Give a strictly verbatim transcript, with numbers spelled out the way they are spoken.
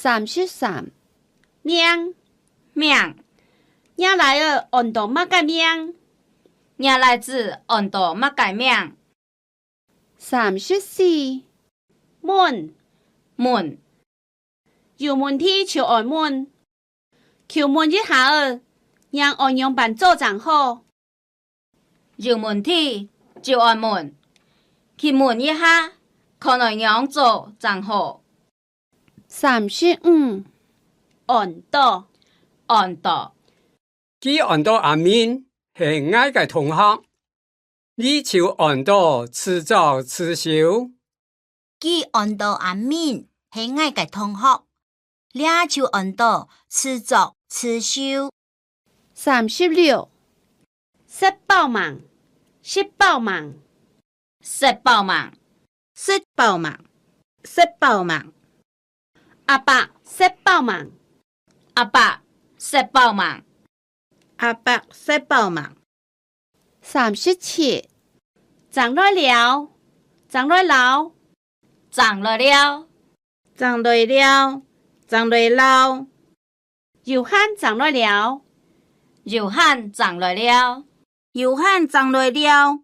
三十三，名，名。若倈仔安到麼个名？若倈子安到麼个名？三十四，問，問。有問題就愛問。 就問一下仔，若愛仰般做正好？有問題就愛問，去問一下，看愛仰做正好。三十五，安到，安到。佢安到阿明，係𠊎个同學。 你就安到自作自受。佢安到阿明，係𠊎个同學，這就安到自作自受。三十六，食飽吂？食飽吂？食飽吂？食飽吂？食飽吂？ 阿伯食飽吂？阿伯食飽吂？阿伯食飽吂？三十七，正來尞，正來尞。正來尞，正來尞，正來尞。有閒正來尞，有閒正來尞。 有閒正來尞，